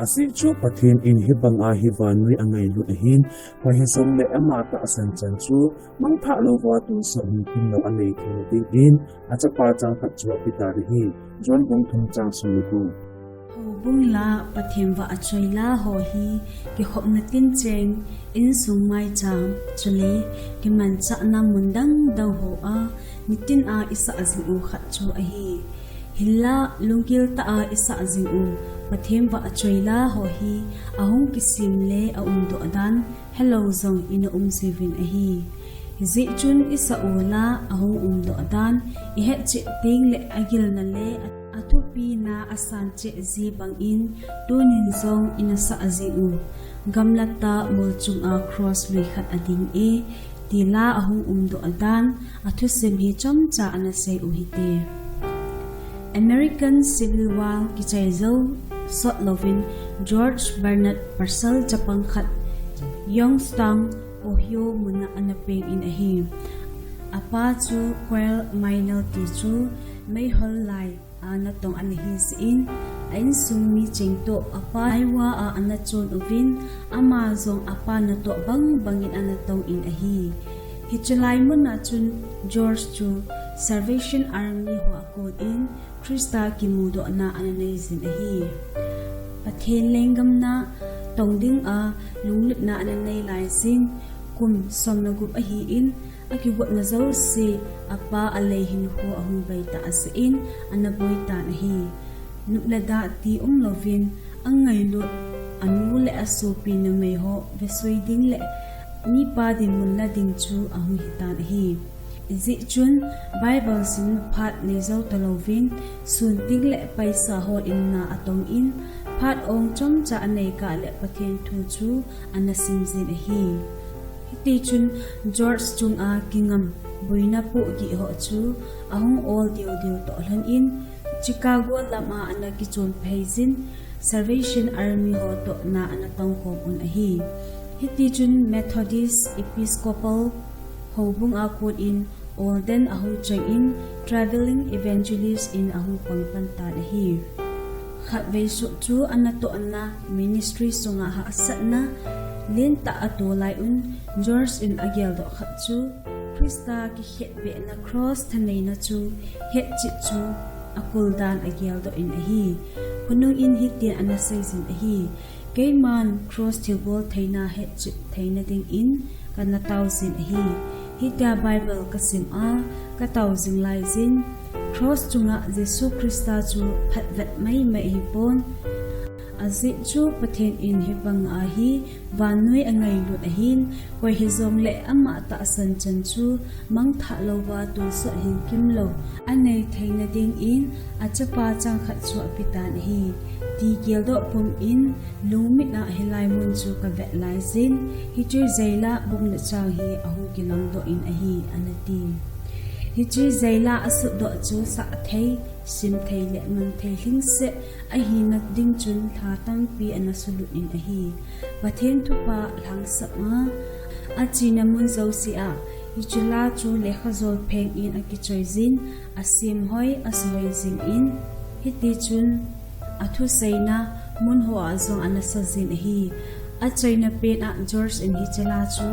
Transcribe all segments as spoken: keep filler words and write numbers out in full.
Ajeh chu Pathen in hibanga hi vannoi angailut ahin, koi hijongle ama tahsan chan chu mangthah louva tonsot hinkimlou anei theina dingin, achapa chang khat chu apetan ahi. John bung thum chang sawm le gup. Houbung la, Pathen vah a choi la ho hi, kikhopna tincheng, insung maicham, chule kimanchahna mun dang dang hoa nitina isah jing u khat chu ahi. Hinla, lunggil tah a isah jing u Pathen vah a choi la ho hi, ahung kisem le aumdoh dan helou jong ina um jiuvin ahi. Hijeh chun isah u la ahung umdoh dan ihetchet tengle agilna le athupina asan cheh ji bangin tunin jong ina sah jing u, gamla tah mol chunga cross lui khat ading e, ti la ahung umdoh dan athusim hi chomcha ana sei u hite. American Civil War kichai jou sot louvin George Bernard pasal chapang khat Youngstown, Ohio muna ana peng in ahi. Apa chu coal miner ti chu meihol lai a natong ana hi jeh in, a insung mi cheng toh apa Iowa a ana chon uvin, ama jong apa natoh bang bangin ana tong in ahi. Hiche lai muna chun George chu Salvation Army ho a kon in Christa kimudohna ana nei jin ahi. Pathen lenggam na tong dinga lunglutna ana nei lai jin, kum som le gup ahin, akigotna jouse apa alei hinkho ahung bei tah jeh in ana boi tan ahi. Nop le da ti umlouvin, angailut anu le asopi numei ho vesui ding le mipa dinmun la ding chu ahung hitan ahi. Hijeh chun Bible simna phat nei jou talouvin, sun ting le paisa hol in na atong in, phat ong chomcha anei kah le Pathen thu chu ana sim jin ahi. Hiti chun George chunga kingam boina pohgih ho chu ahung ol deu deu toh lhon in, Chicago lama ana kichon phei jin, Salvation Army ho toh na ana tongkhom un ahi. Hiti chun Methodist Episcopal houbung a kon in olden ahung cheng in, travelling evangelist in ahung pang pan tan ahi. Khatvei sung chu anatohna ministry sunga hahsatna lentah ato lai un, George in ageldoh khat chu Christa kikhetbehna cross thaneina chu hetchet chu akul dan ageldoh in ahi. Khonung in hitin ana sei jin ahi. Keiman cross thilbol theina hetchet theina dingin kana tao jin ahi. Hitia Bible kasim a katao jing lai jin, cross chunga Jesu Christa chu phatvet maimai ahipon. Ajeh chu Pathen in hibanga hi vannoi angailut ahin, koi hijongle ama tahsan chan chu mangthah louva tonsot hinkimlou anei theina dingin achapa chang khat chu apetan ahi. Ti geldoh pum in lungmit a hilai mun chu kavet lai jin, hiche jail a bung le chang hi ahung kilangdoh in ahi, ana ti. Hiche jail a asutdoh chu sah thei, sim thei le man thei lhingset ahina ding chun lha tampi ana sulut in ahi. Pathen thupha lhangsap a, achena mun jouse a hiche la chu lekha jol pheng in akichoi jin, asemhoi, asuhoi jingin, hiti chun athuseina mun hoa jong ana sa jin ahi. Achaina pen a George in hiche la chu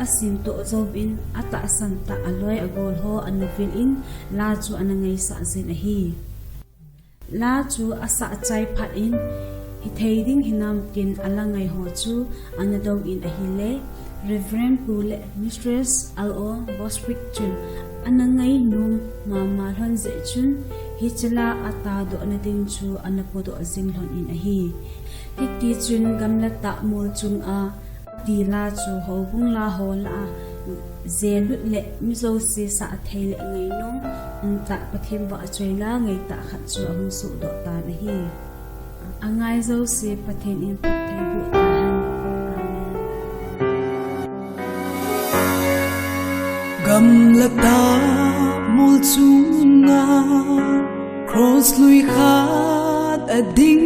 asimtoh jouvin, atahsan tah aloi agol ho ana vil in la chu ana ngaisah jin ahi. La chu asah chai phat in, hithei ding hinam tin ala ngai ho chu ana dong in ahile, Reverend Pu le Mistress L O Bostwick chun ana ngainom mama lhon jeh chun, hiche la atadohna ding chu ana podoh jing lhon in ahi. Hiti chun gamla tah mol chunga ti la chu houbung la ho lah a jelut le mi jouse sah thei le ngainom umtah Pathen vah a choi la ngaitah khat chu ahung sohdoh tan ahi. Angai jouse Pathen in phatthei boh tahen. Amen. Gamla tah mol chunga cross lui khat ading